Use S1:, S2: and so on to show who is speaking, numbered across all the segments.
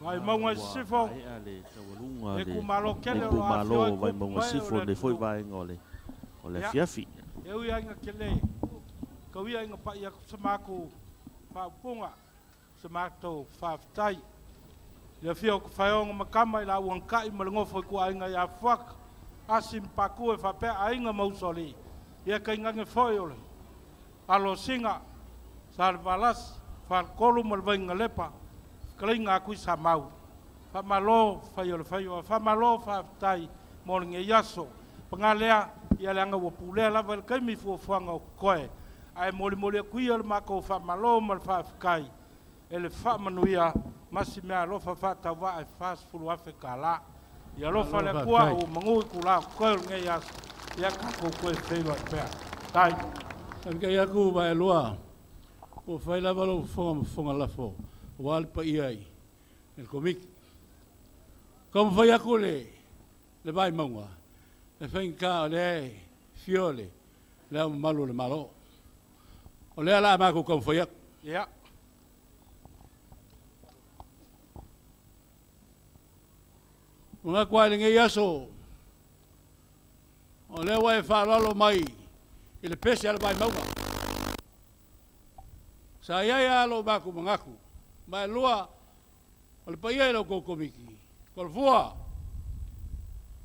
S1: Vaimauga i
S2: Ua
S1: Sisifo,
S2: maea le taualuga a
S1: le itumalo
S2: le
S1: tele o lo o
S2: itumalo
S1: afifio ai
S2: o
S1: tupu
S2: Vaimauga
S1: ma ee o
S2: Sisifo
S1: le
S2: i lenei foi
S1: atunuu.
S2: vaega o le o le
S1: Ia,
S2: afiafi.
S1: e ui lava ina tele tau ia ina pai atu se matou faaupuga, se matou faafetai i le afio o Tafaeoga ma Tama i la Uagatai ma le nofo a ituaiga ia Fuata, Asi ma Patu e faapea aiga ma Usoalii, ia tainane foi o le Alosina, Salevalasi, Faletolu ma le Vainalepa, fetalaiga a Tuisamau. Faamalo fai o le faiva, faamalo faafetai mo lenei aso. Paga lea, ia leaga ua pulea lava i le taimi fuafuaga o totoe, ae molimoli atu ia le matou faamalo ma le faafetai e le faamanuia ma si meaalofa faatauvaa e $40,000. Ia alofa
S3: Malo
S1: le Atua
S3: faafetai.
S1: ua manu itula o totoe o lenei aso, ia tatou toe feiloai pea. Tai.
S3: Faafetai atu Vaeloa, ua fai lava lou fofoga ma fofoga lafo aua le paia i le Komiti. Taumafai atu le le Vaimauga, e faigata o lea e afio le Le Ao Mamalu o le Malo. O lea o le a matou taumafai atu.
S1: Ia.
S3: Manatu lava i lenei aso, o lea ua e faaaloalo mai i le pese a le Vaimauga. Sa i ai lava lo matou manatu, ma e lua, o le paia i la outou Komiti, Tolofua,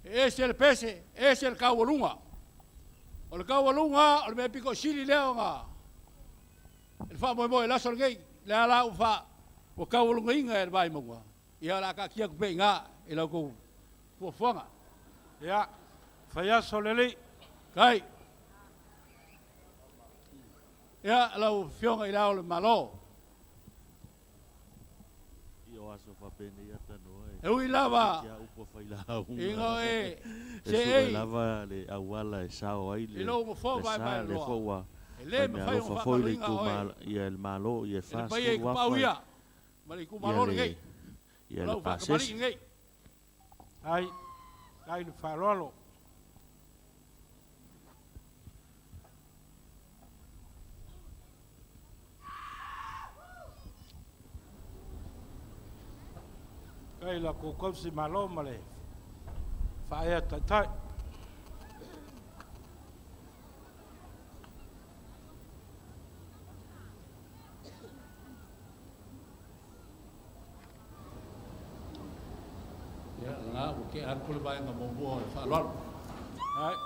S3: e ese le pese, ese le taualuga. O le taualuga o le mea pito sili lea ona le faamoemoe i le aso lenei, lea la ua faa, ua taualugaina e le Vaimauga, ia o le a taatia atu pea i ina i la outou fuafuaga.
S1: Ia, fai aso le alii.
S3: Tai. Ia, lau Afioga i Le Ao o le Malo,
S2: Ia o aso faapenei atanoa e
S3: e ui lava
S2: toeitiiti lava upu a failauga
S3: ina o e
S2: e sue
S3: seei
S2: lava le auala e sao ai
S3: i
S2: le
S3: lou nofoa
S2: le sa,
S3: vaevaeloa,
S2: lea foi ua
S3: e le
S2: fai
S3: mafai ona
S2: meaalofa foi le
S3: faagaloina oe
S2: ituma ia le Malo ia e
S3: e le paia i
S2: $40,000
S3: Tapaau ia ma le
S2: ia
S3: itumalo lenei,
S2: le
S3: o
S2: ia le
S3: lau faatamalii
S2: pasese.
S3: lenei.
S1: Ai, ai le faaaloalo. Kai la kou kausi malo ma le faaea taitai.
S3: Ia, lena ua tea atu le vaega muamua o le faaaloalo.
S1: Ai.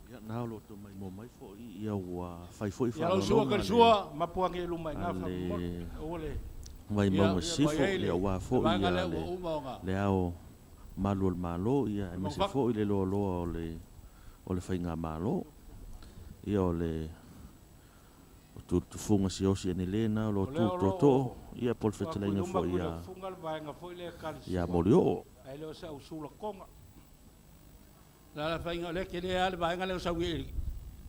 S2: Ia na o lo outou maimoa mai foi ia ua fai foi
S3: Ia lau Sua
S2: faaaloaloga a le
S3: Kelesua,
S1: Mapu age i luma i
S2: a
S1: ina faamolemole.
S2: le
S1: Aua le
S3: ia
S2: Vaimauga
S3: ua i
S2: Sisifo,
S3: ai
S2: ia
S3: le
S2: aua foi
S3: vaega
S2: ia
S3: lea ua
S2: le
S3: uma ona
S2: le Ao Mamalu o le Malo, ia aemaise
S3: manufatu.
S2: foi le loaloa o le o le faigamalo. Ia o le o tufuga siaosi anele na o lo
S1: O lea
S2: tu
S1: o lo
S2: tootoo,
S1: o
S2: ia po o le
S1: tuu atu i
S2: fetalaiga
S1: luma
S2: foi ia
S1: Tuilefuga le vaega foi lea e
S2: ia
S1: Ekalesia,
S2: Molioo.
S1: ae le o se ausulakoga.
S3: O le a le afaina o lea e tele lava le vaega lea na sau nei i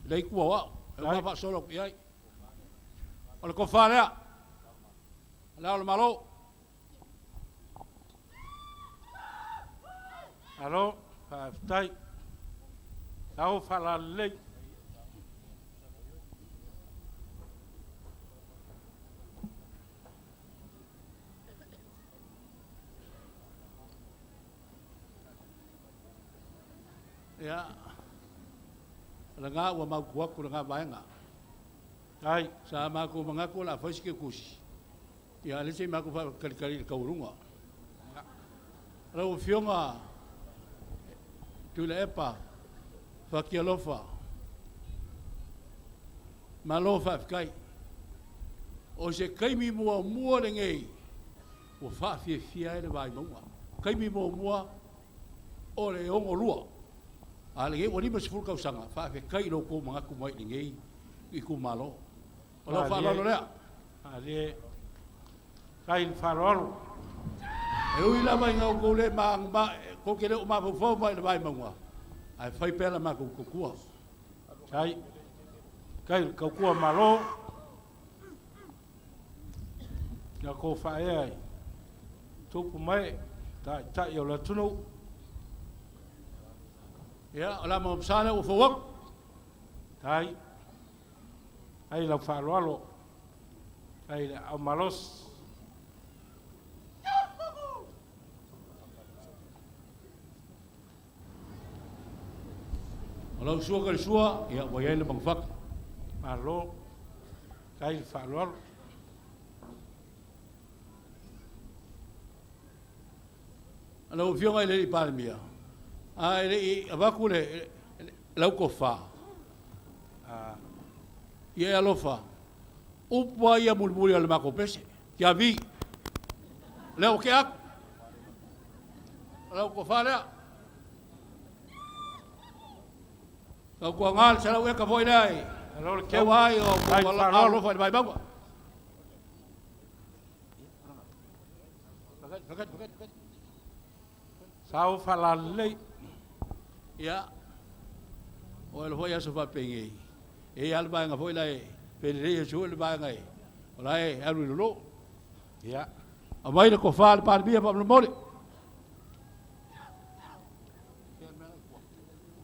S3: le itu o au, e uma
S1: Ai,
S3: faasolo atu i ai. O le tofa lea, o Le Ao o le Malo.
S1: Malo, faafetai. Tau faalalelei.
S3: Ia, o lena ua mautu atu lena vaega.
S1: Ai,
S3: Sa matou manatu o le a fai se tusi, ia a o lea se i matou faatalitali i le taualuga. Lau Afioga Tuilaepa Fatialofa, malo faafetai. O se taimi muamua lenei ua faafiafia ai le Vaimauga. Taimi muamua o le 62, a lenei ua 50 tausaga, faafetai i lo outou manatu mai i lenei itumalo. O lau
S1: malie,
S3: faaaloalo lea.
S1: malie. Kai le faaaloalo.
S3: E ui lava ina outou le ma, ma, tou te le o mafaufau mai i le Vaimauga, ae fai pea la matou tautua.
S1: Kai, kai le tautua malo. Na kou faaea i tupu mai. Ta'ita'i o le atunuu.
S3: Ia, o le amagamasa lea ua fou atu.
S1: Tai. Ai lau fa'aloalo. Ai le aao malosi.
S3: O lau sua ka le sua, ia ua i ai le magafaka.
S1: Malo. Tai le fa'aloalo.
S3: Lau Afioga i le alii Palemia, a e le i avatu le lau tofa, ia e alofa, upu lava ia mulimuli o le matou pese, tiavi, lea ua tea atu, o lau tofa lea. Tautuaga le 100 eka foi lea e
S1: Malo le teu.
S3: taua ai o
S1: Tai le fa'aloalo.
S3: alofa i le vaimauga.
S1: Sao fa'alalelei.
S3: Ia, o elo foi aso faapenei, e i ai lava le vaega foi la e felelei ai sui le vaega e o la e alu i lalo.
S1: Ia.
S3: Aumai le tofa a le Palemia faamolemole.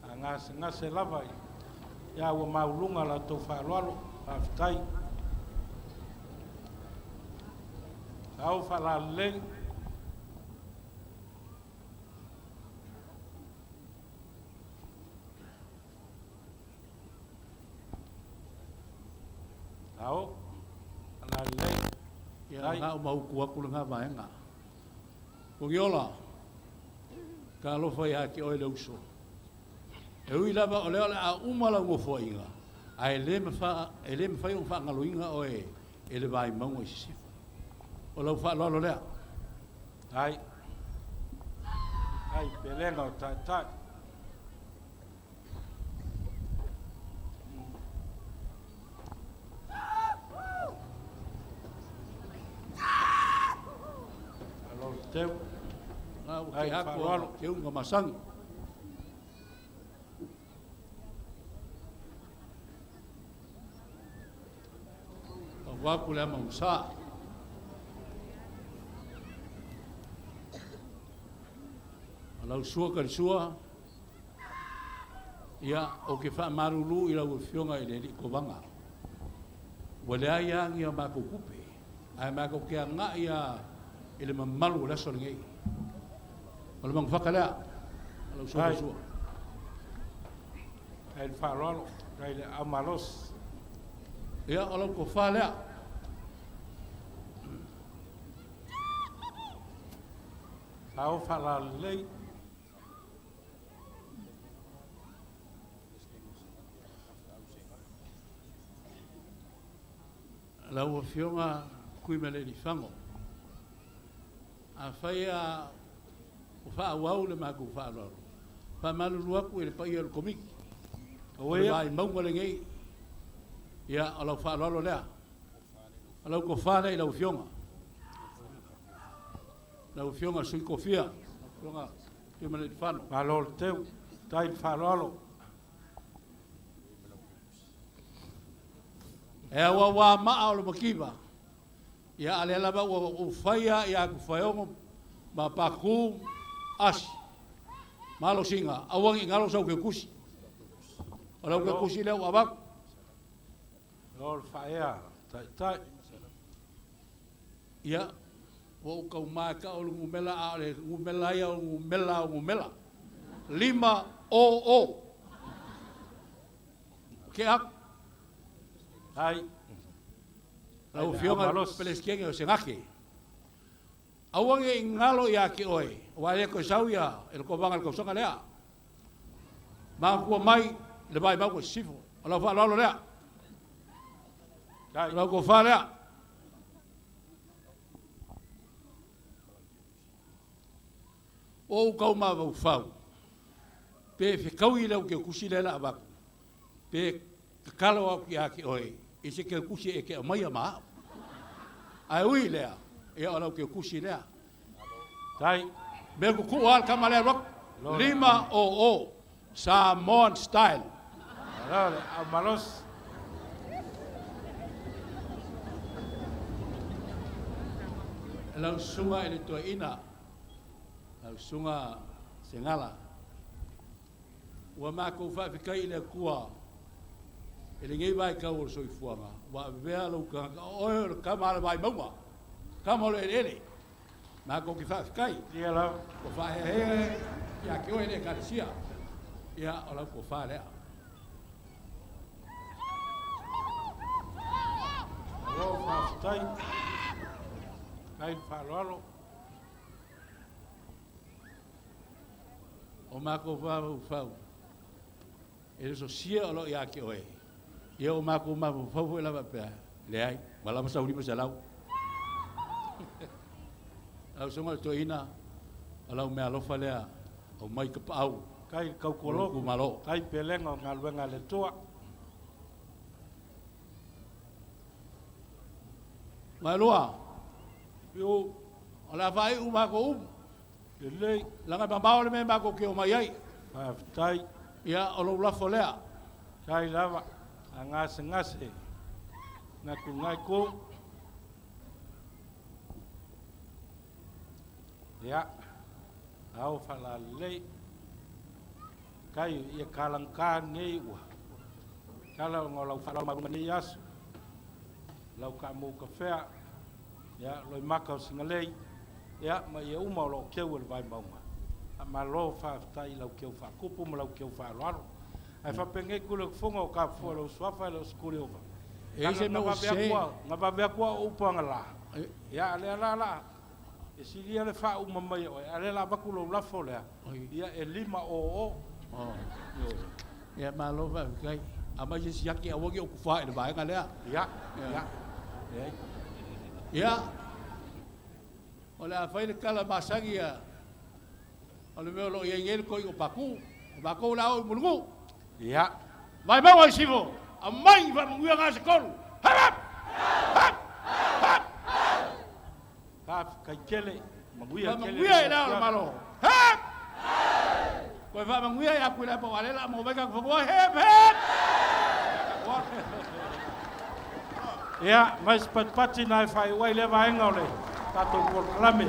S1: A gasegase lava ia ua mauluga la outou fa'aloalo. Fa'afetai. Sao fa'alalelei. Sao fa'alalelei.
S3: Ia,
S1: Tai.
S3: lena ua utu atu lena vaega. Pogiola, talofa ia te oe le uso. E ui lava o lea o le a uma lau nofoaiga, ae le mafai ona faagaloina oe e le vaimauga i sisifo. O lau faaaloalo lea.
S1: Tai. Tai pelega o ta'ita'i. Malo le teu.
S3: Na ua
S1: Tai
S3: ke aku
S1: fa'aloalo.
S3: teuga masagi. Tau aku le ama usa. O lau sua ka le sua, ia, o ke faamalulu i lau afioga i le alii kovaga. Ua leai agi a makou tupe, ae makou ke aga'i a i le mamalu o le aso lenei. O le magafaka lea, o lau sua ka
S1: Tai.
S3: sua.
S1: Tai le fa'aloalo. Tai le aao malosi.
S3: Ia, o lau tofa lea.
S1: Sao fa'alalelei.
S3: Lau Afioga Tuimalealiifano, afai a o faaauau le matou faaaloalo, faamalulu atu i le paia o le Komiti. O le
S1: Auia.
S3: vaimauga lenei, ia, o lau faaaloalo lea. O lau tofa lea i lau Afioga. Lau Afioga Sui Tofia, lau Afioga Tuimalealiifano.
S1: Malo le teu. Tai le fa'aloalo.
S3: E auauā maa o le mativa, ia a lea lava ua ou faia ia atu faeogo ma paku asi. Malosiga, aua ne i galo sau kekusi. O lau
S1: Malo.
S3: kekusi lea ua avatu.
S1: Malo le fa'aea ta'ita'i.
S3: Ia, ua ou taumā e ta'u le numera, a o le numera ia o le numera o numera. 5 o o. Ke aku.
S1: Tai.
S3: Lau
S1: Tai le
S3: Afioga
S1: aao
S3: i le
S1: malosi.
S3: Peresetene o Senate. Aua ne i galo ia te oe, aua e le toe sau ia e le kovaga i le tausaga lea. Manatua mai le vaimauga i sisifo. O lau faaaloalo lea.
S1: Tai.
S3: O lau tofa lea. O ou taumafaufau, pe fekaui lau kekusi lea o le a avatu, pe tatalo atu ia te oe, i se kekusi e te aumaia ma au. Ae ui lea, ia o lau kekusi lea.
S1: Tai.
S3: Mea kukuu lava le tama lea alu atu.
S1: Malo le
S3: 5 o o, Samoan style.
S1: Malo le aao malosi.
S3: Lau susuga i le toeaina, Lau Susuga Segala, ua matou faafetai i le Atua i lenei vaitau o le soifuaga, ua avea lou tagata, o oe o le tama a le vaimauga, tama o le eleele. Matou te faafetai.
S1: Ia lava.
S3: Ua faaheahea ia te oe le Ekalesia. Ia, o lau tofa lea.
S1: Malo faafetai. Faafetai le faaaloalo.
S3: O matou mafaufau, e le sosia o lo o ia te oe. Ia o matou mafaufau foi lava pea, leai, ua lava sau 500. Lau Susuga i le Toeaina, o lau meaalofa lea, aumai tapaau
S1: Kai le
S3: o lou
S1: tautualogo,
S3: itumalo.
S1: kai pelega o galuega a le Atua.
S3: Maelua,
S1: Iu,
S3: o le a faaiu matou upu,
S1: lelei,
S3: leaga e mamao le mea e matou te omai ai.
S1: Faafetai.
S3: Ia, o lou lafo lea.
S1: Kai lava, a gasegase, na ku ngai ku. Ia, ao faalalelei. Kai ia kalagata nei ua. Tala o lau faaaloalo mai nei aso. Lau kaamu kafea, ia, loi maka o Singalei, ia, ma ia uma o loo keu e le vaimauga. Faamalo faafetai i lau keu faakupu ma lau keu faaaloalo. Ae faapenei ku le fofoga o kafua lou suafa e le o sikuli ova.
S3: E i ai se mea ua sese.
S1: Na vave atu au upu agala. Ia, a lea la la, e silia le faauma mai e oe, a lea la avatu lou lafo lea, ia e 5 o o.
S3: Ia, malo faafetai. Aumai se isi aki aua ne i ou tufa i le vaega lea.
S1: Ia, ia. Leai.
S3: Ia, o le a fai le tala masani a o le mea o lo o i ai nei le toeaina o Patu. O matou o le a oo i Mulinuu.
S1: Ia.
S3: Vaimauga i Sifo, aumai faamanuia gase tolu. Hap! Hap! Hap! Hap!
S1: Faafetai tele, manuia tele.
S3: Faamanuia i le ao o le Malo. Hap! Toe faamanuia ia Tuilaepa aua o lea o le a maua mai tatou fanua. Hep! Hep!
S1: Ia, mai se patipati na e faaiu ai lea vaega o le tatou polokalame.